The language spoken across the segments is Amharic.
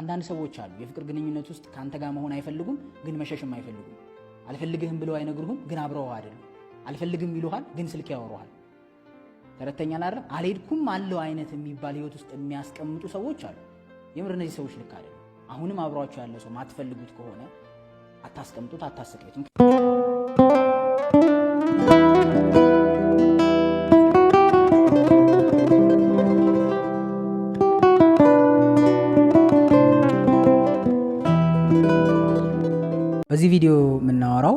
አንዳንድ ሰዎች አሉ፣ የፍቅር ግንኙነት ውስጥ ከአንተ ጋር መሆን አይፈልጉም፣ ግን መሸሽም አይፈልጉም። አልፈልግህም ብለው አይነግሩህም፣ ግን አብረው አይደሉም። አልፈልግም ይሉሃል፣ ግን ስልክ ያወሩሃል። ተረተኛል አይደለም? አልሄድኩም አለው አይነት የሚባል ህይወት ውስጥ የሚያስቀምጡ ሰዎች አሉ። የምር እነዚህ ሰዎች ልክ አይደሉም። አሁንም አብሯቸው ያለ ሰው ማትፈልጉት ከሆነ አታስቀምጡት፣ አታሰቃዩት። በዚህ ቪዲዮ የምናወራው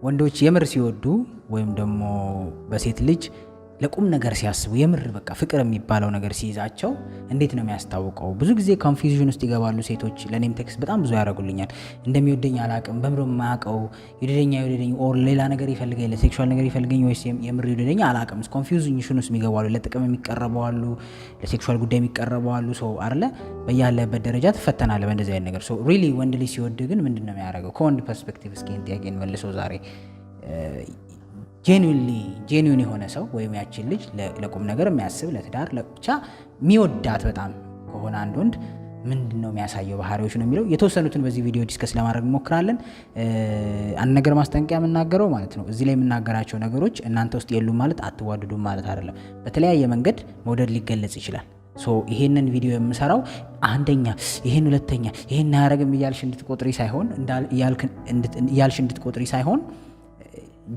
ወንዶች የምር ሲወዱ ወይም ደግሞ በሴት ልጅ ለቁም ነገር ሲያስቡ፣ የምር በቃ ፍቅር የሚባለው ነገር ሲይዛቸው እንዴት ነው የሚያስታውቀው? ብዙ ጊዜ confusion ውስጥ ይገባሉ ሴቶች። ለእኔም text በጣም ብዙ ያደርጉልኛል። እንደሚወደኝ አላቅም፣ በምሮ የማያውቀው ይውደደኝ አይውደደኝ፣ or ሌላ ነገር ይፈልገኝ፣ ለ sexual ነገር ይፈልገኝ ወይስ የምር ይውደደኝ አላቅም። Confusion ውስጥ የሚገቡ አሉ። ለጥቅም የሚቀረቡ አሉ፣ ለ sexual ጉዳይ የሚቀረቡ አሉ። So አለ በያለበት ደረጃ ትፈተናለህ በእንደዚህ አይነት ነገር። So really ወንድ ልጅ ሲወድ ግን ምንድን ነው የሚያደርገው? ከወንድ perspective እስኪ ይሄን ጥያቄ እንመልሰው ዛሬ። Genuinely genuine የሆነ ሰው ወይም ያችን ልጅ ለቁም ነገር የሚያስብ፣ ለትዳር ብቻ የሚወዳት በጣም ከሆነ አንድ ወንድ ምንድን ነው የሚያሳየው ባህሪዎች ነው የሚለው የተወሰኑትን በዚህ ቪዲዮ discuss ለማድረግ እንሞክራለን። አንድ ነገር ማስጠንቀቂያ የምናገረው ማለት ነው፣ እዚህ ላይ የምናገራቸው ነገሮች እናንተ ውስጥ የሉም ማለት አትዋደዱም ማለት አይደለም። በተለያየ መንገድ መውደድ ሊገለጽ ይችላል። So ይሄንን ቪዲዮ የምሰራው አንደኛ ይሄን፣ ሁለተኛ ይሄን አያረግም እያልሽ እንድትቆጥሪ ሳይሆን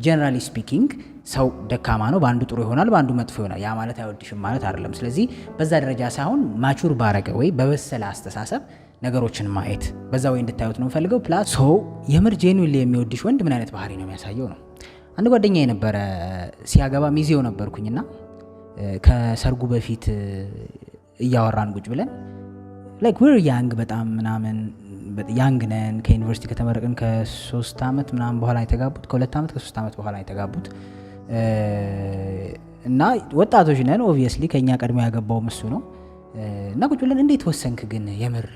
generally speaking ሰው ደካማ ነው። በአንዱ ጥሩ ይሆናል፣ በአንዱ መጥፎ ይሆናል። ያ ማለት አይወድሽም ማለት አይደለም። ስለዚህ በዛ ደረጃ ሳይሆን mature ባረገ ወይ በበሰለ አስተሳሰብ ነገሮችን ማየት በዛ ወይ እንድታዩት ነው የምፈልገው። Plus so የምር genuinely የሚወድሽ ወንድ ምን አይነት ባህሪ ነው የሚያሳየው ነው። አንድ ጓደኛ የነበረ ሲያገባ ሚዜው ነበርኩኝና ከሰርጉ በፊት እያወራን ቁጭ ብለን፣ like we're young በጣም ምናምን young ነን። ከዩኒቨርሲቲ ከተመረቅን ከ3 ዓመት ምናምን በኋላ የተጋቡት፣ ከ2 ዓመት ከ3 ዓመት በኋላ የተጋቡት እና ወጣቶች ነን። Obviously ከኛ ቀድሞ ያገባውም እሱ ነው። እና ቁጭ ብለን እንዴት ወሰንክ ግን፣ የምር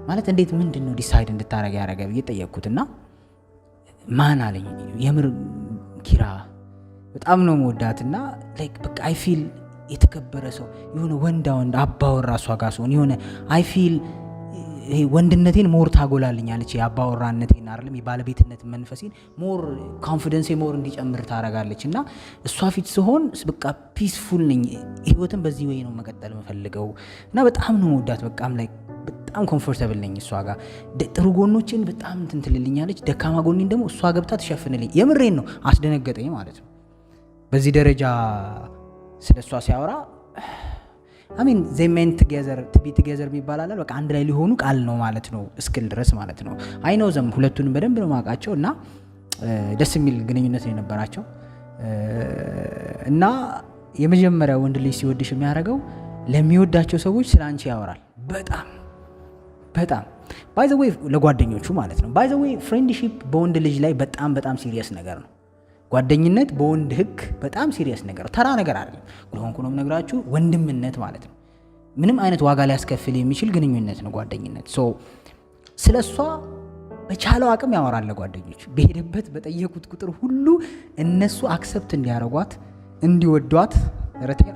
ማለት እንዴት፣ ምንድን ነው decide እንድታረግ ያደረገ ብዬ ጠየቅኩት። እና ማን አለኝ፣ የምር ኪራ በጣም ነው መወዳት እና like በቃ I feel የተከበረ ሰው፣ የሆነ ወንዳ ወንድ አባወራ፣ እሷ ጋር ሲሆን የሆነ I feel ይሄ ወንድነቴን more ታጎላልኛለች፣ የአባወራነቴን አይደለም የባለቤትነት መንፈሴን more፣ confidence ኤ more እንዲጨምር ታረጋለች። እና እሷ ፊት ስሆን በቃ peaceful ነኝ። ህይወትን በዚህ way ነው መቀጠል የምፈልገው እና በጣም ነው መወዳት። በቃም like በጣም comfortable ነኝ እሷ ጋር። ጥሩ ጎኖችን በጣም እንትን ትልልኛለች፣ ደካማ ጎኔን ደግሞ እሷ ገብታ ትሸፍንልኝ። የምሬን ነው፣ አስደነገጠኝ ማለት ነው። በዚህ ደረጃ ስለ እሷ ሲያወራ፣ I mean they meant together to be together የሚባል አለ። በቃ አንድ ላይ ሊሆኑ ቃል ነው ማለት ነው እስክል ድረስ ማለት ነው። I know them፣ ሁለቱንም በደንብ ነው ማውቃቸው እና ደስ የሚል ግንኙነት ነው የነበራቸው። እና የመጀመሪያ ወንድ ልጅ ሲወድሽ የሚያደርገው ለሚወዳቸው ሰዎች ስለ አንቺ ያወራል። በጣም በጣም by the way ለጓደኞቹ ማለት ነው። By the way friendship በወንድ ልጅ ላይ በጣም በጣም serious ነገር ነው። ጓደኝነት በወንድ ህግ በጣም serious ነገር ነው። ተራ ነገር አይደለም። ሆንኩ ነው የምነግራችሁ፣ ወንድምነት ማለት ነው። ምንም አይነት ዋጋ ሊያስከፍል የሚችል ግንኙነት ነው ጓደኝነት። So ስለ እሷ በቻለው አቅም ያወራል ለጓደኞች። በሄደበት በጠየቁት ቁጥር ሁሉ እነሱ accept እንዲያደርጓት፣ እንዲወዷት፣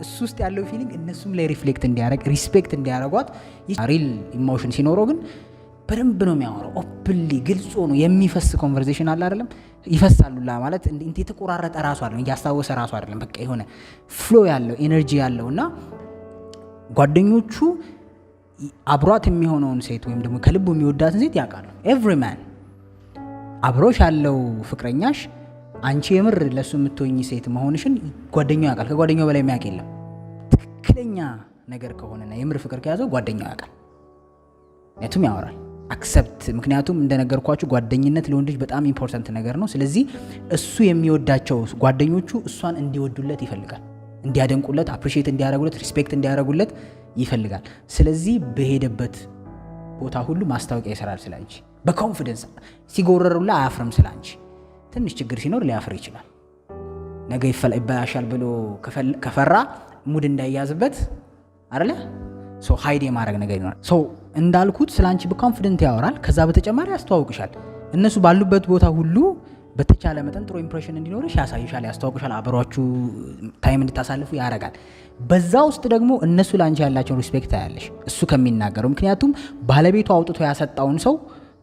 እሱ ውስጥ ያለው feeling እነሱም ላይ reflect እንዲያደርግ፣ respect እንዲያደርጓት፣ real emotion ሲኖረው ግን በደንብ ነው የሚያወራው። Openly ግልጽ ሆኖ የሚፈስ conversation አለ አይደለም፣ ይፈሳሉላ ማለት እንትን የተቆራረጠ ራሱ አይደለም፣ እያስታወሰ ራሱ አይደለም። በቃ የሆነ flow ያለው፣ energy ያለው እና ጓደኞቹ አብሯት የሚሆነውን ሴት ወይም ደግሞ ከልቡ የሚወዳትን ሴት ያውቃሉ። Every man አብሮሽ ያለው ፍቅረኛሽ አንቺ የምር ለእሱ የምትሆኝ ሴት መሆንሽን ጓደኛው ያውቃል። ከጓደኛው በላይ የሚያውቅ የለም። ትክክለኛ ነገር ከሆነና የምር ፍቅር ከያዘው ጓደኛው ያውቃል። ምክንያቱም ያወራል accept፣ ምክንያቱም እንደነገርኳችሁ ጓደኝነት ለወንድ ልጅ በጣም important ነገር ነው። ስለዚህ እሱ የሚወዳቸው ጓደኞቹ እሷን እንዲወዱለት ይፈልጋል፣ እንዲያደንቁለት፣ appreciate እንዲያደርጉለት፣ respect እንዲያደርጉለት ይፈልጋል። ስለዚህ በሄደበት ቦታ ሁሉ ማስታወቂያ ይሰራል ስለ አንቺ በ confidence። ሲጎረሩላ አያፍርም ስለ አንቺ። ትንሽ ችግር ሲኖር ሊያፍር ይችላል። ነገ ይበላሻል ብሎ ከፈራ mood እንዳይያዝበት አይደለ so hide የማድረግ ነገር ይኖራል። So እንዳልኩት ስለ አንቺ በ confident ያወራል። ከዛ በተጨማሪ ያስተዋውቅሻል። እነሱ ባሉበት ቦታ ሁሉ በተቻለ መጠን ጥሩ impression እንዲኖርሽ ያሳይሻል፣ ያስተዋውቅሻል፣ አብሯችሁ time እንድታሳልፉ ያደርጋል። በዛ ውስጥ ደግሞ እነሱ ለአንቺ ያላቸውን respect ታያለሽ እሱ ከሚናገረው። ምክንያቱም ባለቤቱ አውጥቶ ያሰጣውን ሰው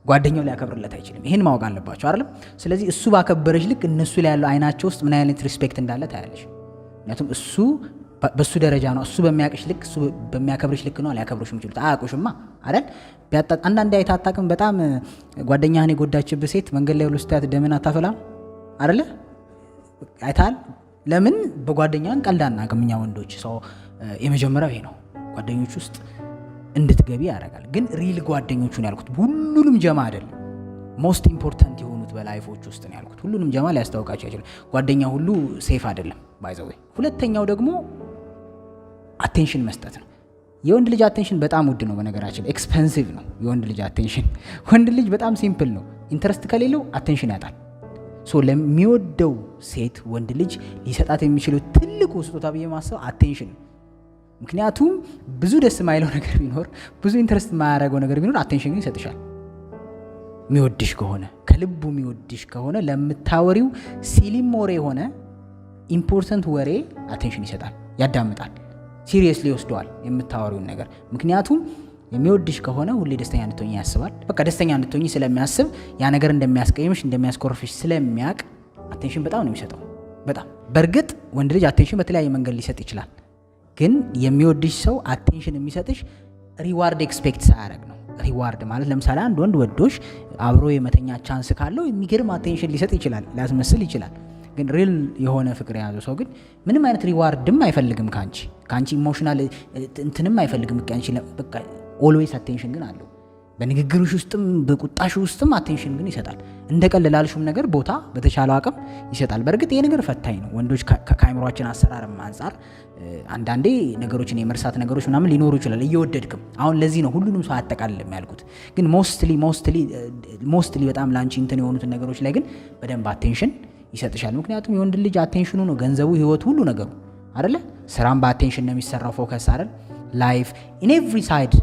ጓደኛው ሊያከብርለት አይችልም። ይህን ማወቅ አለባቸው አይደለም? ስለዚህ እሱ ባከበረሽ ልክ እነሱ ላይ ያለው አይናቸው ውስጥ ምን አይነት respect እንዳለ ታያለሽ። ምክንያቱም እሱ በሱ ደረጃ ነው። እሱ በሚያውቅሽ ልክ፣ እሱ በሚያከብርሽ ልክ ነው ሊያከብሩሽ የሚችሉት። አያውቁሽማ አይደል? አንዳንዴ አይተህ አታውቅም? በጣም ጓደኛህን የጎዳችብህ ሴት መንገድ ላይ ሁሉ ስታያት ደምን አታፈላም አይደለ? አይተሃል? ለምን በጓደኛን ቀልድ አናውቅም እኛ ወንዶች። So የመጀመሪያው ይሄ ነው፣ ጓደኞች ውስጥ እንድትገቢ ያደርጋል። ግን real ጓደኞቹ ነው ያልኩት፣ ሁሉንም ጀማ አይደለም። Most important የሆኑት በ life ኦች ውስጥ ነው ያልኩት። ሁሉንም ጀማ ሊያስታውቃቸው አይችልም። ጓደኛ ሁሉ safe አይደለም by the way። ሁለተኛው ደግሞ attention መስጠት ነው። የወንድ ልጅ attention በጣም ውድ ነው። በነገራችን expensive ነው የወንድ ልጅ attention። ወንድ ልጅ በጣም simple ነው። Interest ከሌለው attention ያጣል። So ለሚወደው ሴት ወንድ ልጅ ሊሰጣት የሚችለው ትልቁ ስጦታ ብዬ ማሰብ attention ነው። ምክንያቱም ብዙ ደስ የማይለው ነገር ቢኖር፣ ብዙ interest የማያደርገው ነገር ቢኖር attention ግን ይሰጥሻል። የሚወድሽ ከሆነ፣ ከልቡ የሚወድሽ ከሆነ ለምታወሪው silly ም ወሬ የሆነ important ወሬ attention ይሰጣል፣ ያዳምጣል፣ seriously ይወስደዋል የምታወሪውን ነገር። ምክንያቱም የሚወድሽ ከሆነ ሁሌ ደስተኛ እንድትሆኝ ያስባል። በቃ ደስተኛ እንድትሆኝ ስለሚያስብ፣ ያ ነገር እንደሚያስቀይምሽ፣ እንደሚያስኮርፍሽ ስለሚያውቅ attention በጣም ነው የሚሰጠው። በጣም። በእርግጥ ወንድ ልጅ attention በተለያየ መንገድ ሊሰጥ ይችላል። ግን የሚወድሽ ሰው attention የሚሰጥሽ reward expect ሳያደርግ ነው። Reward ማለት ለምሳሌ አንድ ወንድ ወዶሽ አብሮ የመተኛት chance ካለው የሚገርም attention ሊሰጥ ይችላል፣ ሊያስመስል ይችላል። ግን real የሆነ ፍቅር የያዘው ሰው ግን ምንም አይነት reward ም አይፈልግም ከአንቺ፣ emotional እንትንም አይፈልግም። በቃ always attention ግን አለው። በንግግርሽ ውስጥም በቁጣሽ ውስጥም attention ግን ይሰጣል። እንደ ቀልድ ላልሹም ነገር ቦታ በተቻለው አቅም ይሰጣል። በእርግጥ ይሄ ነገር ፈታኝ ነው። ወንዶች ከአእምሯችን አሰራርም አንጻር አንዳንዴ ነገሮችን የመርሳት ነገሮች ምናምን ሊኖሩ ይችላል እየወደድክም። አሁን ለዚህ ነው ሁሉንም ሰው አያጠቃልልም ያልኩት። ግን mostly mostly mostly በጣም ለአንቺ እንትን የሆኑትን ነገሮች ላይ ግን በደንብ attention ይሰጥሻል። ምክንያቱም የወንድ ልጅ attention ኑ ነው ገንዘቡ፣ ህይወቱ፣ ሁሉ ነገሩ አይደለ? ስራም በ attention ነው የሚሰራው። Focus አይደል? Life in every side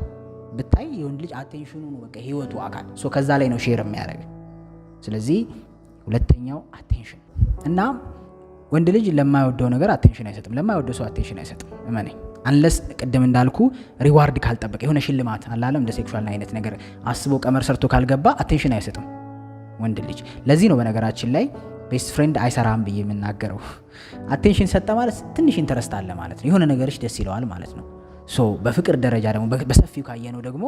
ብታይ የወንድ ልጅ attention ኑ ነው በቃ ህይወቱ አካል። So ከዛ ላይ ነው share የሚያደርግ። ስለዚህ ሁለተኛው attention። እና ወንድ ልጅ ለማይወደው ነገር attention አይሰጥም። ለማይወደው ሰው attention አይሰጥም። እመነኝ። Unless ቅድም እንዳልኩ reward ካልጠበቀ፣ የሆነ ሽልማት አላለም እንደ sexual አይነት ነገር አስቦ ቀመር ሰርቶ ካልገባ attention አይሰጥም ወንድ ልጅ። ለዚህ ነው በነገራችን ላይ best friend አይሰራም ብዬ የምናገረው። Attention ሰጠ ማለት ትንሽ interest አለ ማለት ነው። የሆነ ነገርሽ ደስ ይለዋል ማለት ነው። So በፍቅር ደረጃ ደግሞ በሰፊው ካየነው ደግሞ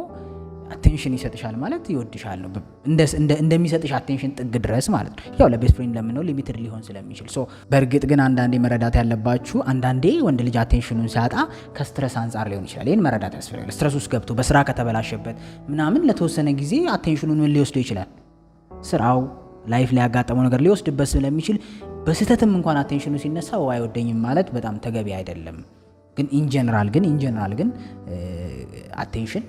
attention ይሰጥሻል ማለት ይወድሻል ነው። እንደሚሰጥሽ attention ጥግ ድረስ ማለት ነው። ያው ለ best friend ለምነው limited ሊሆን ስለሚችል። So በእርግጥ ግን አንዳንዴ መረዳት ያለባችሁ፣ አንዳንዴ ወንድ ልጅ attention ኑን ሲያጣ ከ stress አንጻር ሊሆን ይችላል። ይህን መረዳት ያስፈልጋል። Stress ውስጥ ገብቶ በስራ ከተበላሸበት ምናምን ለተወሰነ ጊዜ attention ኑን ምን ሊወስደው ይችላል? ስራው፣ life ላይ ያጋጠመው ነገር ሊወስድበት ስለሚችል በስህተትም እንኳን attention ኑ ሲነሳ አይወደኝም ማለት በጣም ተገቢ አይደለም። ግን in general ግን attention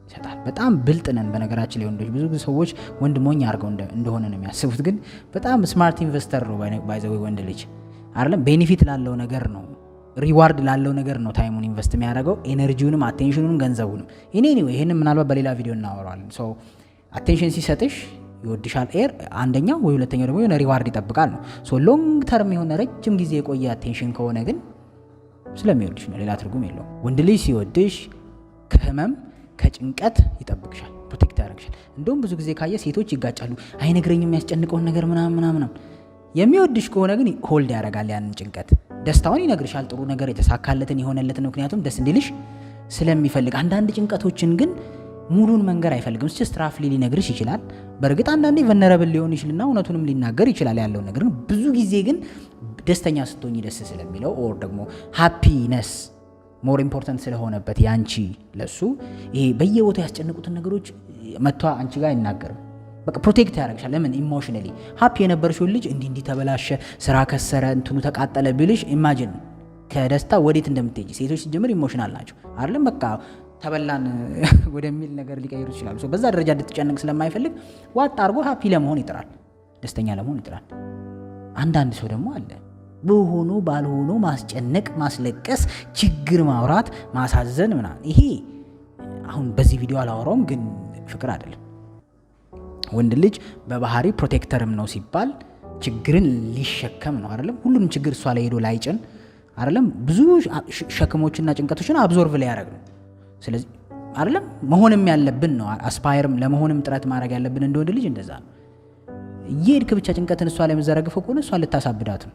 ይሰጣል። በጣም ብልጥ ነን በነገራችን ላይ ወንዶች። ብዙ ሰዎች ወንድ ሞኝ አድርገው እንደሆነ ነው የሚያስቡት። ግን በጣም smart investor ነው by the way ወንድ ልጅ አይደለም። Benefit ላለው ነገር ነው፣ reward ላለው ነገር ነው time ኡን invest የሚያደርገው፣ energy ውንም፣ attention ኑንም፣ ገንዘቡንም። Anyway ይህንም ምናልባት በሌላ ቪዲዮ እናወራዋለን። So attention ሲሰጥሽ ይወድሻል ኤር አንደኛው ወይ ሁለተኛው ደግሞ የሆነ reward ይጠብቃል ነው። So long term የሆነ ረጅም ጊዜ የቆየ attention ከሆነ ግን ስለሚወድሽ ነው፣ ሌላ ትርጉም የለውም። ወንድ ልጅ ሲወድሽ ከህመም ከጭንቀት ይጠብቅሻል፣ protect ያደርግሻል። እንደውም ብዙ ጊዜ ካየ ሴቶች ይጋጫሉ፣ አይነግረኝም የሚያስጨንቀውን ነገር ምናምን ምናምን። የሚወድሽ ከሆነ ግን hold ያደርጋል ያንን ጭንቀት። ደስታውን ይነግርሻል፣ ጥሩ ነገር የተሳካለትን የሆነለትን፣ ምክንያቱም ደስ እንዲልሽ ስለሚፈልግ። አንዳንድ ጭንቀቶችን ግን ሙሉን መንገር አይፈልግም። Just roughly ሊነግርሽ ይችላል። በእርግጥ አንዳንዴ vulnerable ሊሆን ይችልና እውነቱንም ሊናገር ይችላል ያለውን ነገር። ብዙ ጊዜ ግን ደስተኛ ስትሆኝ ደስ ስለሚለው or ደግሞ happiness more important ስለሆነበት ያንቺ ለሱ ይሄ በየቦታው ያስጨንቁትን ነገሮች መጥቶ አንቺ ጋር አይናገርም። በቃ protect ያደርግሻል። ለምን emotionally happy የነበርሽውን ልጅ እንዲህ እንዲህ ተበላሸ፣ ስራ ከሰረ፣ እንትኑ ተቃጠለ ቢልሽ imagine ከደስታ ወዴት እንደምትሄጂ። ሴቶች ሲጀምር emotional ናቸው አይደለም? በቃ ተበላን ወደሚል ነገር ሊቀይሩ ይችላሉ። በዛ ደረጃ እንድትጨነቅ ስለማይፈልግ ዋጥ አድርጎ happy ለመሆን ይጥራል፣ ደስተኛ ለመሆን ይጥራል። አንዳንድ ሰው ደግሞ አለ በሆኑ ባልሆኑ ማስጨነቅ፣ ማስለቀስ፣ ችግር ማውራት፣ ማሳዘን ምናምን። ይሄ አሁን በዚህ ቪዲዮ አላወራውም፣ ግን ፍቅር አይደለም። ወንድ ልጅ በባህሪ protector ም ነው ሲባል ችግርን ሊሸከም ነው አይደለም? ሁሉንም ችግር እሷ ላይ ሄዶ ላይጭን አይደለም? ብዙ ሸክሞችና ጭንቀቶችን absorb ሊያደርግ ነው። ስለዚህ አይደለም መሆንም ያለብን ነው፣ aspire ም ለመሆንም ጥረት ማድረግ ያለብን እንደ ወንድ ልጅ እንደዛ ነው። እየሄድክ ብቻ ጭንቀትን እሷ ላይ የምዘረግፈው ከሆነ እሷን ልታሳብዳት ነው።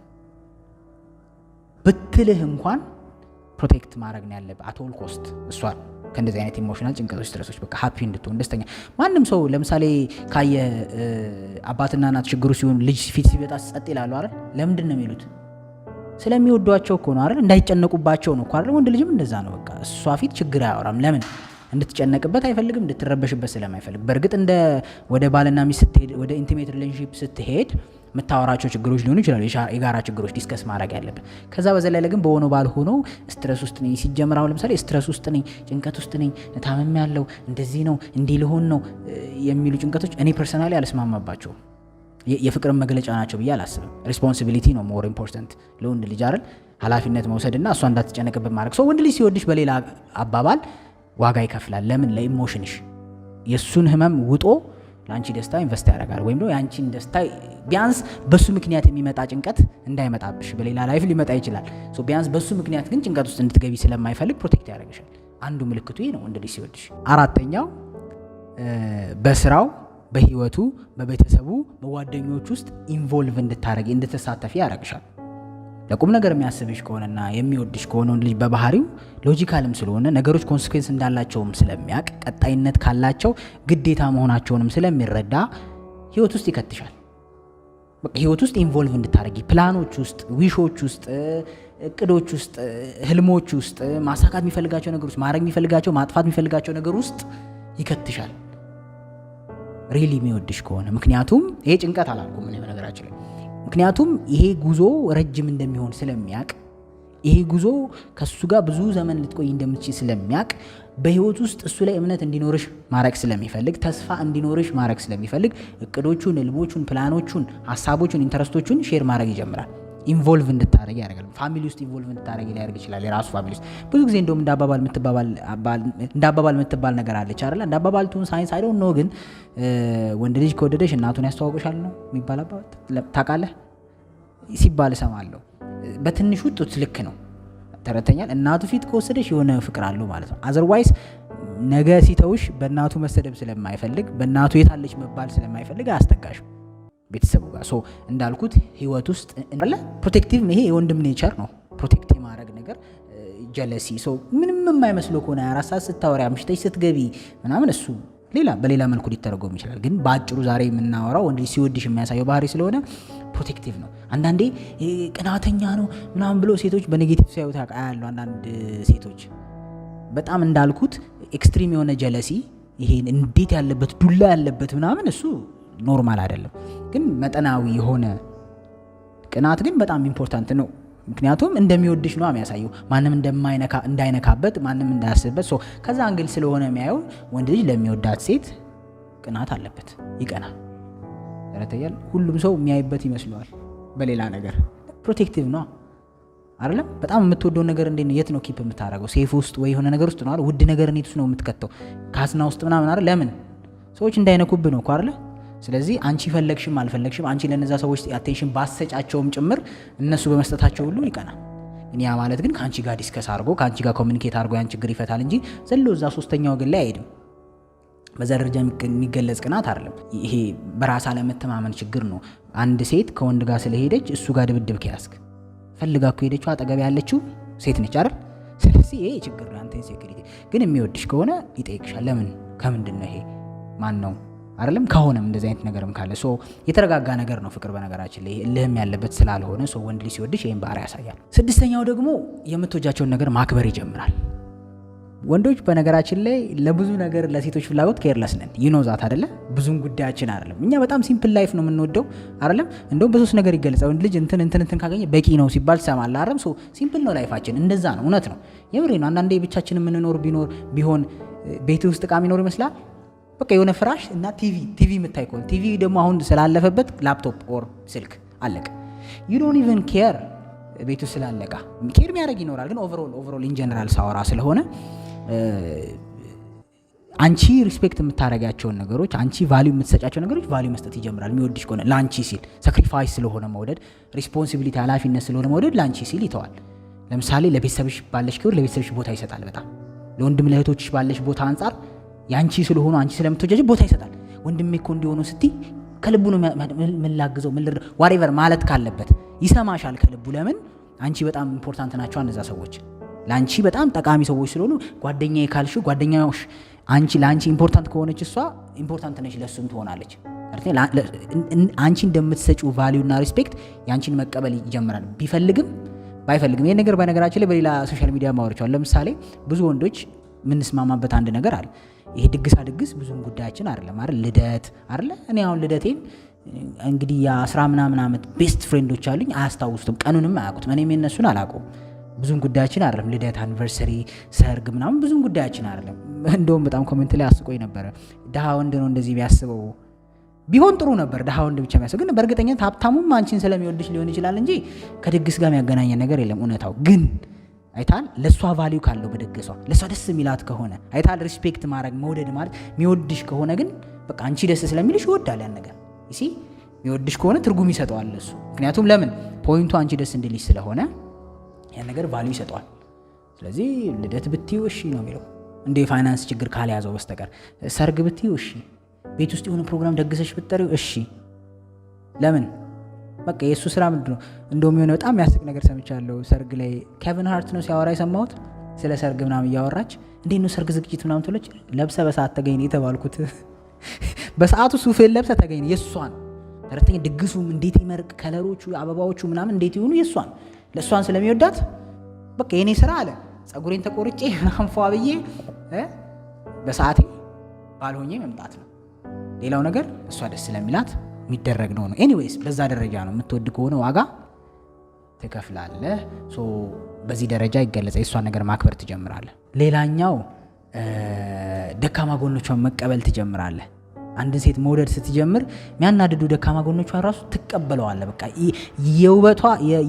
ብትልህ እንኳን protect ማድረግ ነው ያለብህ at all cost እሷን ከእንደዚህ አይነት emotional ጭንቀቶች፣ stress ኦች፣ በቃ happy እንድትሆን፣ ደስተኛ። ማንም ሰው ለምሳሌ ካየ አባትና እናት ችግሩ ሲሆን ልጅ ፊት ሲመጣ ጸጥ ይላሉ አይደል? ለምንድን ነው የሚሉት? ስለሚወዷቸው እኮ ነው አይደል? እንዳይጨነቁባቸው ነው እኮ አይደል? ወንድ ልጅም እንደዛ ነው። በቃ እሷ ፊት ችግር አያወራም። ለምን? እንድትጨነቅበት አይፈልግም፣ እንድትረበሽበት ስለማይፈልግ። በእርግጥ እንደ ወደ ባልና ሚስት ስትሄድ፣ ወደ intimate relationship ስትሄድ የምታወራቸው ችግሮች ሊሆኑ ይችላሉ፣ የጋራ ችግሮች discuss ማድረግ ያለብን። ከዛ በዘለለ ግን በሆነው ባልሆነው stress ውስጥ ነኝ ሲጀምር፣ አሁን ለምሳሌ stress ውስጥ ነኝ፣ ጭንቀት ውስጥ ነኝ፣ ታምሜያለሁ፣ እንደዚህ ነው፣ እንዲህ ልሆን ነው የሚሉ ጭንቀቶች እኔ personally አልስማማባቸውም። የፍቅርን መግለጫ ናቸው ብዬ አላስብም። Responsibility ነው more important ለወንድ ልጅ አይደል? ኃላፊነት መውሰድና እሷ እንዳትጨነቅበት ማድረግ። So ወንድ ልጅ ሲወድሽ በሌላ አባባል ዋጋ ይከፍላል። ለምን? ለ emotion ሽ የእሱን ህመም ውጦ ለአንቺ ደስታ invest ያደርጋል። ወይም ደግሞ የአንቺን ደስታ ቢያንስ በሱ ምክንያት የሚመጣ ጭንቀት እንዳይመጣብሽ፣ በሌላ life ሊመጣ ይችላል። So ቢያንስ በሱ ምክንያት ግን ጭንቀት ውስጥ እንድትገቢ ስለማይፈልግ protect ያደርግሻል። አንዱ ምልክቱ ይሄ ነው ወንድ ልጅ ሲወድሽ። አራተኛው በስራው፣ በህይወቱ፣ በቤተሰቡ፣ በጓደኞች ውስጥ involve እንድታረጊ፣ እንድትሳተፊ ያደርግሻል። ለቁም ነገር የሚያስብሽ ከሆነና የሚወድሽ ከሆነ ወንድ ልጅ በባህሪው logical ም ስለሆነ፣ ነገሮች consequence እንዳላቸውም ስለሚያውቅ፣ ቀጣይነት ካላቸው ግዴታ መሆናቸውንም ስለሚረዳ ህይወት ውስጥ ይከትሻል። በቃ ህይወት ውስጥ involve እንድታደርጊ፣ ፕላኖች ውስጥ፣ wish ኦች ውስጥ፣ እቅዶች ውስጥ፣ ህልሞች ውስጥ፣ ማሳካት የሚፈልጋቸው ነገር ውስጥ፣ ማድረግ የሚፈልጋቸው፣ ማጥፋት የሚፈልጋቸው ነገር ውስጥ ይከትሻል። Really የሚወድሽ ከሆነ። ምክንያቱም ይሄ ጭንቀት አላልኩም እኔ በነገራችን ላይ፣ ምክንያቱም ይሄ ጉዞ ረጅም እንደሚሆን ስለሚያቅ፣ ይሄ ጉዞ ከእሱ ጋር ብዙ ዘመን ልትቆይ እንደምትችል ስለሚያቅ፣ በህይወት ውስጥ እሱ ላይ እምነት እንዲኖርሽ ማድረግ ስለሚፈልግ፣ ተስፋ እንዲኖርሽ ማድረግ ስለሚፈልግ እቅዶቹን፣ ህልሞቹን፣ ፕላኖቹን፣ ሀሳቦቹን፣ interest ኦቹን share ማድረግ ይጀምራል። Involve እንድታደረግ ያደርጋል። Family ውስጥ involve እንድታደረግ ሊያደርግ ይችላል። የራሱ family ውስጥ ብዙ ጊዜ እንደውም እንደ አባባል የምትባል ነገር አለች አይደለ? እንደ አባባል ትሁን ሳይንስ I don't know፣ ግን ወንድ ልጅ ከወደደሽ እናቱን ያስተዋውቅሻል ነው የሚባል አባባል ታውቃለህ ሲባል እሰማለሁ። በትንሹ ጡት ልክ ነው፣ ተረተኛል። እናቱ ፊት ከወሰደሽ የሆነ ፍቅር አለው ማለት ነው። Otherwise ነገ ሲተውሽ በእናቱ መሰደብ ስለማይፈልግ፣ በእናቱ የታለች መባል ስለማይፈልግ አያስጠጋሽም ቤተሰቡ ጋር። So እንዳልኩት ህይወት ውስጥ አለ protective፣ ይሄ የወንድም nature ነው። Protect የማድረግ ነገር፣ jealousy። So ምንም የማይመስለው ከሆነ 24 ሰዓት ስታወሪ፣ አምሽተሽ ስትገቢ ምናምን እሱ ሌላ በሌላ መልኩ ሊተረጎም ይችላል። ግን በአጭሩ ዛሬ የምናወራው ወንድ ልጅ ሲወድሽ የሚያሳየው ባህሪ ስለሆነ protective ነው። አንዳንዴ ቅናተኛ ነው ምናምን ብሎ ሴቶች በ negative ሲያዩት አያለሁ። አንዳንድ ሴቶች በጣም እንዳልኩት extreme የሆነ jealousy፣ ይሄ እንዴት ያለበት ዱላ ያለበት ምናምን እሱ normal አይደለም። ግን መጠናዊ የሆነ ቅናት ግን በጣም important ነው። ምክንያቱም እንደሚወድሽ ነው የሚያሳየው። ማንም እንዳይነካበት፣ ማንም እንዳያስብበት። So ከዛ angle ስለሆነ የሚያየው ወንድ ልጅ ለሚወዳት ሴት ቅናት አለበት፣ ይቀናል። ተረተያል። ሁሉም ሰው የሚያይበት ይመስለዋል በሌላ ነገር። Protective ነው አይደለም? በጣም የምትወደውን ነገር እንዴት ነው፣ የት ነው keep የምታደርገው? Safe ውስጥ ወይ የሆነ ነገር ውስጥ ነው አይደል? ውድ ነገር እንዴት ነው የምትከተው? ካዝና ውስጥ ምናምን አይደል? ለምን? ሰዎች እንዳይነኩብህ ነው እኮ አይደለ? ስለዚህ አንቺ ፈለግሽም አልፈለግሽም፣ አንቺ ለነዛ ሰዎች attention ባሰጫቸውም ጭምር እነሱ በመስጠታቸው ሁሉ ይቀናል። ግን ያ ማለት ግን ከአንቺ ጋር discuss አድርጎ፣ ከአንቺ ጋር communicate አድርጎ ያን ችግር ይፈታል እንጂ ዘሎ እዛ ሶስተኛ ወገን ላይ አይሄድም። በዛ ደረጃ የሚገለጽ ቅናት አይደለም። ይሄ በራስ አለመተማመን ችግር ነው። አንድ ሴት ከወንድ ጋር ስለሄደች እሱ ጋር ድብድብ ከያዝክ፣ ፈልጋ እኮ ሄደችው አጠገብ ያለችው ሴት ነች አይደል? ስለዚህ ይሄ ችግር ነው። አንተ insecurity። ግን የሚወድሽ ከሆነ ይጠይቅሻል። ለምን፣ ከምንድን ነው ይሄ፣ ማን ነው አይደለም? ከሆነም እንደዚህ አይነት ነገርም ካለ so የተረጋጋ ነገር ነው ፍቅር። በነገራችን ላይ እልህም ያለበት ስላልሆነ so ወንድ ልጅ ሲወድሽ ይህን ባህሪ ያሳያል። ስድስተኛው ደግሞ የምትወጃቸውን ነገር ማክበር ይጀምራል። ወንዶች በነገራችን ላይ ለብዙ ነገር ለሴቶች ፍላጎት careless ነን። You know that አደለ? ብዙም ጉዳያችን አይደለም። እኛ በጣም simple life ነው የምንወደው አይደለም? እንደውም በሶስት ነገር ይገለጻል። ወንድ ልጅ እንትን እንትን እንትን ካገኘ በቂ ነው ሲባል ትሰማለህ አይደለም? So simple ነው life ኣችን። እንደዛ ነው። እውነት ነው። የምሬ ነው። አንዳንዴ ብቻችን የምንኖር ቢኖር ቢሆን ቤት ውስጥ እቃ የሚኖር ይመስላል። በቃ የሆነ ፍራሽ እና ቲቪ፣ ቲቪ የምታይ ከሆነ፣ ቲቪ ደግሞ አሁን ስላለፈበት laptop or ስልክ፣ አለቀ። You don't even care ቤቱ ስላለቃ። Care የሚያደርግ ይኖራል፣ ግን overall in general ሳወራ ስለሆነ አንቺ respect የምታደርጊያቸውን ነገሮች፣ አንቺ value የምትሰጫቸው ነገሮች value መስጠት ይጀምራል። የሚወድሽ ከሆነ ለአንቺ ሲል፣ sacrifice ስለሆነ መውደድ፣ responsibility ኃላፊነት ስለሆነ መውደድ ለአንቺ ሲል ይተዋል። ለምሳሌ ለቤተሰብሽ ባለሽ ክብር ለቤተሰብሽ ቦታ ይሰጣል። በጣም ለወንድም ለእህቶችሽ ባለሽ ቦታ አንጻር ያንቺ ስለሆኑ፣ አንቺ ስለምትወጃቸው ቦታ ይሰጣል። ወንድሜ እኮ እንዲሆኑ ስትይ ከልቡ ነው፣ ምን ላግዘው፣ ምን ልርዳው፣ whatever ማለት ካለበት ይሰማሻል ከልቡ። ለምን? አንቺ በጣም important ናቸው እነዛ ሰዎች፣ ለአንቺ በጣም ጠቃሚ ሰዎች ስለሆኑ። ጓደኛዬ ካልሽው ጓደኛሽ አንቺ ለአንቺ important ከሆነች እሷ important ነች ለእሱም ትሆናለች። አንቺ እንደምትሰጪው value እና respect ያንቺን መቀበል ይጀምራል ቢፈልግም ባይፈልግም። ይሄን ነገር በነገራችን ላይ በሌላ social media ማወርቸዋል። ለምሳሌ ብዙ ወንዶች የምንስማማበት አንድ ነገር አለ። ይሄ ድግሳ ድግስ ብዙም ጉዳያችን አይደለም አይደል? ልደት አይደለ? እኔ አሁን ልደቴን እንግዲህ የ10 ምናምን ዓመት best friend ኦች አሉኝ፣ አያስታውሱትም፣ ቀኑንም አያውቁትም። እኔም የነሱን አላውቀውም። ብዙም ጉዳያችን አይደለም። ልደት፣ anniversary፣ ሰርግ ምናምን ብዙም ጉዳያችን አይደለም። እንደውም በጣም comment ላይ አስቆኝ ነበረ። ድሃ ወንድ ነው እንደዚህ ቢያስበው ቢሆን ጥሩ ነበር። ድሃ ወንድ ብቻ የሚያስበው ግን በእርግጠኝነት ሀብታሙም አንቺን ስለሚወድሽ ሊሆን ይችላል እንጂ ከድግስ ጋር የሚያገናኘን ነገር የለም። እውነታው ግን አይታል ለእሷ value ካለው፣ በድግሷ ለእሷ ደስ የሚላት ከሆነ፣ አይታል respect ማድረግ መውደድ ማለት የሚወድሽ ከሆነ ግን በቃ አንቺ ደስ ስለሚልሽ ይወዳል ያን ነገር። You see፣ የሚወድሽ ከሆነ ትርጉም ይሰጠዋል እሱ። ምክንያቱም ለምን? Point ኡ አንቺ ደስ እንዲልሽ ስለሆነ ያን ነገር value ይሰጠዋል። ስለዚህ ልደት ብትዩ እሺ ነው የሚለው፣ እንደ የፋይናንስ ችግር ካልያዘው በስተቀር። ሰርግ ብትዩ እሺ፣ ቤት ውስጥ የሆነ ፕሮግራም ደግሰሽ ብትጠሪው እሺ። ለምን? በቃ የእሱ ስራ ምንድን ነው? እንደውም የሆነ በጣም የሚያስቅ ነገር ሰምቻለሁ። ሰርግ ላይ ኬቪን ሃርት ነው ሲያወራ የሰማሁት። ስለ ሰርግ ምናምን እያወራች እንዴት ነው ሰርግ ዝግጅት ምናምን ትለች፣ ለብሰ በሰዓት ተገኝ የተባልኩት፣ በሰዓቱ ሱፍህን ለብሰ ተገኝ የእሷ ነው። ተረተኛ ድግሱም እንዴት ይመርቅ፣ color ኦቹ፣ አበባዎቹ ምናምን እንዴት ይሆኑ የእሷ ነው። ለእሷን ስለሚወዳት በቃ የኔ ስራ አለ ጸጉሬን ተቆርጬ ምናምን ፏ ብዬ በሰዓቴ ባልሆኜ መምጣት ነው። ሌላው ነገር እሷ ደስ ስለሚላት የሚደረግ ነው። Anyways በዛ ደረጃ ነው። የምትወድ ከሆነ ዋጋ ትከፍላለህ። So በዚህ ደረጃ ይገለጻል። የእሷን ነገር ማክበር ትጀምራለህ። ሌላኛው ደካማ ጎኖቿን መቀበል ትጀምራለህ። አንድን ሴት መውደድ ስትጀምር የሚያናድዱ ደካማ ጎኖቿን ራሱ ትቀበለዋለህ። በቃ የውበቷ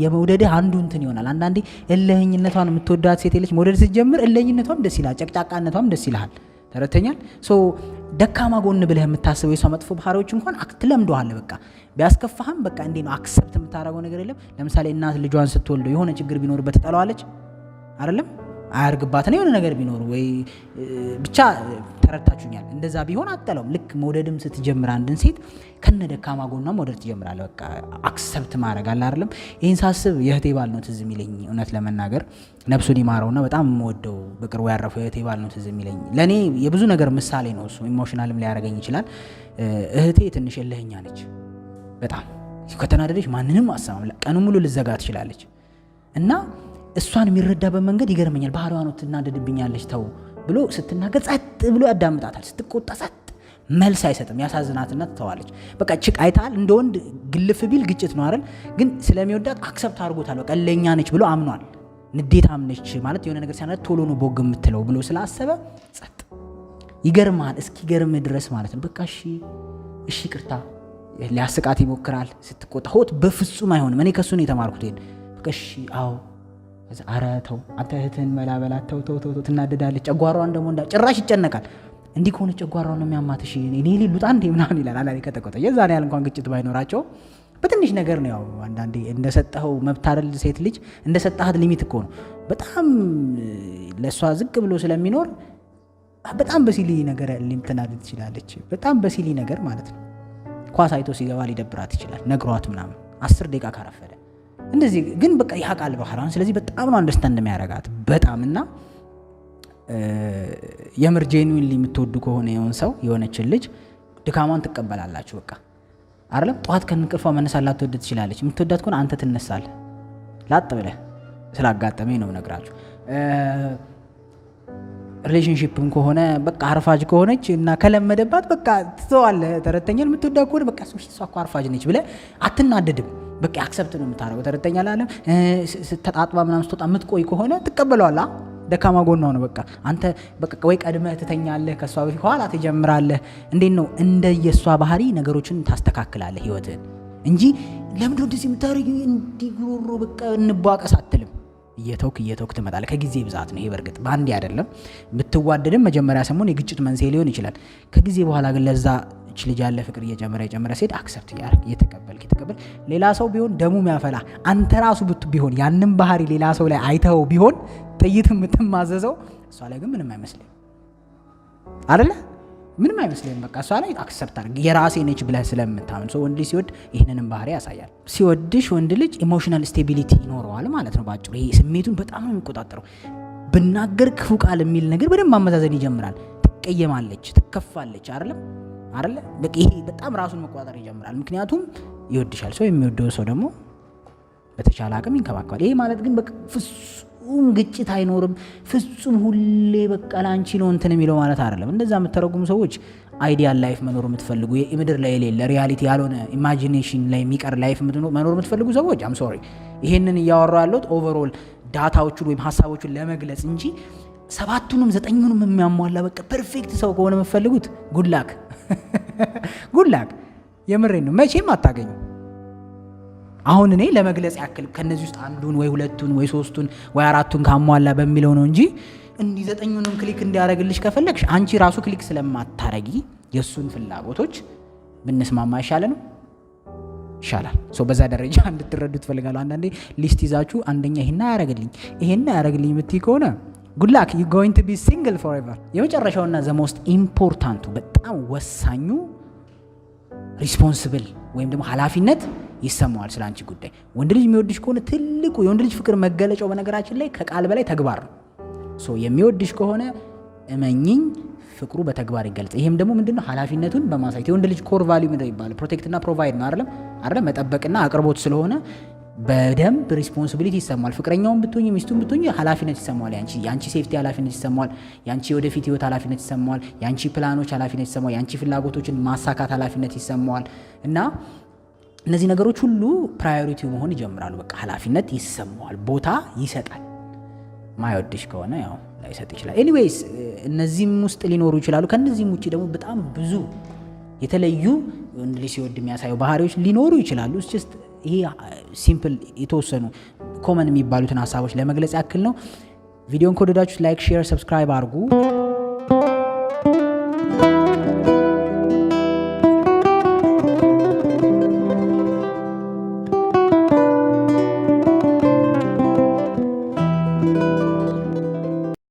የመውደድህ አንዱ እንትን ይሆናል። አንዳንዴ እልህኝነቷን የምትወዳት ሴት የለች፣ መውደድ ስትጀምር እልህኝነቷም ደስ ይልሃል፣ ጨቅጫቃነቷም ደስ ይልሃል። ተረድተኛል? So ደካማ ጎን ብለህ የምታስበው የሷ መጥፎ ባህሪዎች እንኳን ትለምደዋለህ። በቃ ቢያስከፋህም በቃ እንዴ ነው accept የምታደርገው ነገር የለም። ለምሳሌ እናት ልጇን ስትወልደው የሆነ ችግር ቢኖርበት ትጠላዋለች አይደለም? አያርግባት ነው የሆነ ነገር ቢኖር ወይ ብቻ ተረድታችሁኛል። እንደዛ ቢሆን አጠለውም። ልክ መውደድም ስትጀምር አንድን ሴት ከነ ደካማ ጎኗ መውደድ ትጀምራለህ። በቃ accept ማድረግ አለ አይደለም። ይህን ሳስብ የእህቴ ባል ነው ትዝ የሚለኝ፣ እውነት ለመናገር ነፍሱን ይማረውና በጣም የምወደው በቅርቡ ያረፈው የእህቴ ባል ነው ትዝ የሚለኝ። ለእኔ የብዙ ነገር ምሳሌ ነው እሱ። Emotional ም ሊያደርገኝ ይችላል። እህቴ ትንሽ እልህኛ ነች በጣም። ከተናደደች ማንንም አሰማም። ቀኑ ሙሉ ልዘጋ ትችላለች እና እሷን የሚረዳበት መንገድ ይገርመኛል። ባህሪዋ ነው፣ ትናደድብኛለች ተው ብሎ ስትናገር ጸጥ ብሎ ያዳምጣታል። ስትቆጣ ጸጥ፣ መልስ አይሰጥም። ያሳዝናትና ትተዋለች። በቃ ችቅ አይተሃል። እንደ ወንድ ግልፍ ቢል ግጭት ነው አይደል? ግን ስለሚወዳት accept አድርጎታል። በቃ እልኸኛ ነች ብሎ አምኗል። ንዴታም ነች ማለት የሆነ ነገር ሲያናድድ ቶሎ ነው ቦግ የምትለው ብሎ ስላሰበ ጸጥ። ይገርማል፣ እስኪገርም ድረስ ማለት ነው። በቃ እሺ እሺ ይቅርታ ሊያስቃት ይሞክራል። ስትቆጣ hot በፍጹም አይሆንም። እኔ ከሱ ነው የተማርኩት ይሄን። በቃ እሺ፣ አዎ፣ ኧረ ተው አንተ እህትህን መላበላት፣ ተው ተው ተው፣ ትናደዳለች። ጨጓራዋን ደግሞ ጭራሽ ይጨነቃል። እንዲህ ከሆነ ጨጓራዋን ነው የሚያማት፣ እሺ እኔ ልውጣ እንዴ ምናምን ይላል። አንዳንዴ ከተቆጣ የዛን ያህል እንኳን ግጭት ባይኖራቸው በትንሽ ነገር ነው። ያው አንዳንዴ እንደሰጠኸው መብት አይደል፣ ሴት ልጅ እንደሰጠሃት limit እኮ ነው። በጣም ለእሷ ዝቅ ብሎ ስለሚኖር በጣም በ silly ነገር ልትናደድ ትችላለች። በጣም በ silly ነገር ማለት ነው። ኳስ አይቶ ሲገባ ሊደብራት ይችላል። ነግሯት ምናምን 10 ደቂቃ ካረፈደ እንደዚህ ግን በቃ ያውቃል ባህሯን። ስለዚህ በጣም ነው understand የሚያደርጋት በጣም። እና የምር genuinely የምትወዱ ከሆነ የሆን ሰው የሆነችን ልጅ ድካሟን ትቀበላላችሁ። በቃ አይደለም ጠዋት ከእንቅልፏ መነሳት ላትወድ ትችላለች። የምትወዳት ከሆነ አንተ ትነሳለህ ላጥ ብለህ። ስላጋጠመኝ ነው የምነግራችሁ። Relationship ም ከሆነ በቃ አርፋጅ ከሆነች እና ከለመደባት በቃ ትተዋለህ። ተረድተኛል። የምትወዳት ከሆነ በቃ እሷ እኮ አርፋጅ ነች ብለህ አትናደድም። በቃ accept ነው የምታደርገው። ተረድተኛል። አለም ተጣጥባ ምናምን ስትወጣ የምትቆይ ከሆነ ትቀበለዋለህ። ደካማ ጎኗ ነው። በቃ አንተ በቃ ወይ ቀድመህ ትተኛለህ፣ ከእሷ በፊት ኋላ ትጀምራለህ። እንዴት ነው እንደ የእሷ ባህሪ ነገሮችን ታስተካክላለህ ህይወትህን እንጂ ለምንድነው እንደዚህ የምታደርጊው እንዲህ ጉሮሮ በቃ እንቧቀስ አትልም። እየተውክ እየተውክ ትመጣለህ። ከጊዜ ብዛት ነው ይሄ። በእርግጥ በአንዴ አይደለም። ብትዋደድም መጀመሪያ ሰሞን የግጭት መንስኤ ሊሆን ይችላል። ከጊዜ በኋላ ግን ለዛ ልጅ ያለ ፍቅር እየጨመረ እየጨመረ ሲሄድ accept እያደረግ፣ እየተቀበልክ እየተቀበልክ፣ ሌላ ሰው ቢሆን ደሙ የሚያፈላ፣ አንተ ራሱ ቢሆን ያንን ባህሪ ሌላ ሰው ላይ አይተኸው ቢሆን ጥይት የምትማዘዘው፣ እሷ ላይ ግን ምንም አይመስልም አይደለ? ምንም አይመስልም። በቃ እሷ ላይ accept አድርግ፣ የራሴ ነች ብለህ ስለምታምን። So ወንድ ልጅ ሲወድ ይህንንም ባህሪ ያሳያል። ሲወድሽ ወንድ ልጅ emotional stability ይኖረዋል ማለት ነው። ባጭሩ ይሄ ስሜቱን በጣም ነው የሚቆጣጠረው። ብናገር ክፉ ቃል የሚል ነገር በደንብ ማመዛዘን ይጀምራል። ትቀየማለች፣ ትከፋለች፣ አይደለም አይደለ? በቃ ይሄ በጣም ራሱን መቆጣጠር ይጀምራል። ምክንያቱም ይወድሻል። ሰው የሚወደው ሰው ደግሞ በተቻለ አቅም ይንከባከባል። ይሄ ማለት ግን በቃ ፍጹም ግጭት አይኖርም፣ ፍጹም ሁሌ በቃ ላንቺ ነው እንትን የሚለው ማለት አይደለም። እንደዛ የምተረጉሙ ሰዎች ideal life መኖር የምትፈልጉ፣ የምድር ላይ የሌለ፣ reality ያልሆነ፣ imagination ላይ የሚቀር life መኖር የምትፈልጉ ሰዎች I'm sorry። ይሄንን እያወራሁ ያለሁት overall data ዎቹን ወይም ሀሳቦቹን ለመግለጽ እንጂ ሰባቱንም ዘጠኙንም የሚያሟላ በቃ perfect ሰው ከሆነ የምትፈልጉት good luck, good luck። የምሬን ነው፣ መቼም አታገኙ። አሁን እኔ ለመግለጽ ያክል ከነዚህ ውስጥ አንዱን ወይ ሁለቱን ወይ ሶስቱን ወይ አራቱን ካሟላ በሚለው ነው እንጂ እንዲህ ዘጠኙንም click እንዲያደርግልሽ ከፈለግሽ አንቺ ራሱ click ስለማታረጊ የእሱን ፍላጎቶች ብንስማማ አይሻለንም? ይሻላል። So በዛ ደረጃ እንድትረዱ እፈልጋለሁ። አንዳንዴ list ይዛችሁ አንደኛ ይሄን አያረግልኝ፣ ይሄን አያረግልኝ የምትይ ከሆነ good luck, you going to be single forever። የመጨረሻውና the most important ኡ፣ በጣም ወሳኙ፣ responsible ወይም ደግሞ ኃላፊነት ይሰማዋል ስለ አንቺ ጉዳይ። ወንድ ልጅ የሚወድሽ ከሆነ፣ ትልቁ የወንድ ልጅ ፍቅር መገለጫው በነገራችን ላይ ከቃል በላይ ተግባር ነው። So የሚወድሽ ከሆነ እመኚኝ ፍቅሩ በተግባር ይገልጻል። ይሄም ደግሞ ምንድነው? ኃላፊነቱን በማሳየት። የወንድ ልጅ core value ምንድነው ይባላል? Protect ና provide ነው፣ አይደለም? አይደለም? መጠበቅና አቅርቦት ስለሆነ በደንብ responsibility ይሰማዋል። ፍቅረኛውን ብትሆኝ፣ ሚስቱን ብትሆኝ ኃላፊነት ይሰማዋል። ያንቺ safety ኃላፊነት ይሰማዋል። ያንቺ የወደፊት ህይወት ኃላፊነት ይሰማዋል። ያንቺ ፕላኖች ኃላፊነት ይሰማዋል። ያንቺ ፍላጎቶችን ማሳካት ኃላፊነት ይሰማዋል እና እነዚህ ነገሮች ሁሉ priority መሆን ይጀምራሉ። በቃ ኃላፊነት ይሰማዋል፣ ቦታ ይሰጣል። ማይወድሽ ከሆነ ያው ላይሰጥ ይችላል። Anyways እነዚህም ውስጥ ሊኖሩ ይችላሉ። ከእነዚህም ውጭ ደግሞ በጣም ብዙ የተለዩ ወንድ ልጅ ሲወድ የሚያሳየው ባህሪዎች ሊኖሩ ይችላሉ። Just ይሄ simple የተወሰኑ common የሚባሉትን ሀሳቦች ለመግለጽ ያክል ነው። ቪዲዮን ከወደዳችሁት like፣ share፣ subscribe አድርጉ።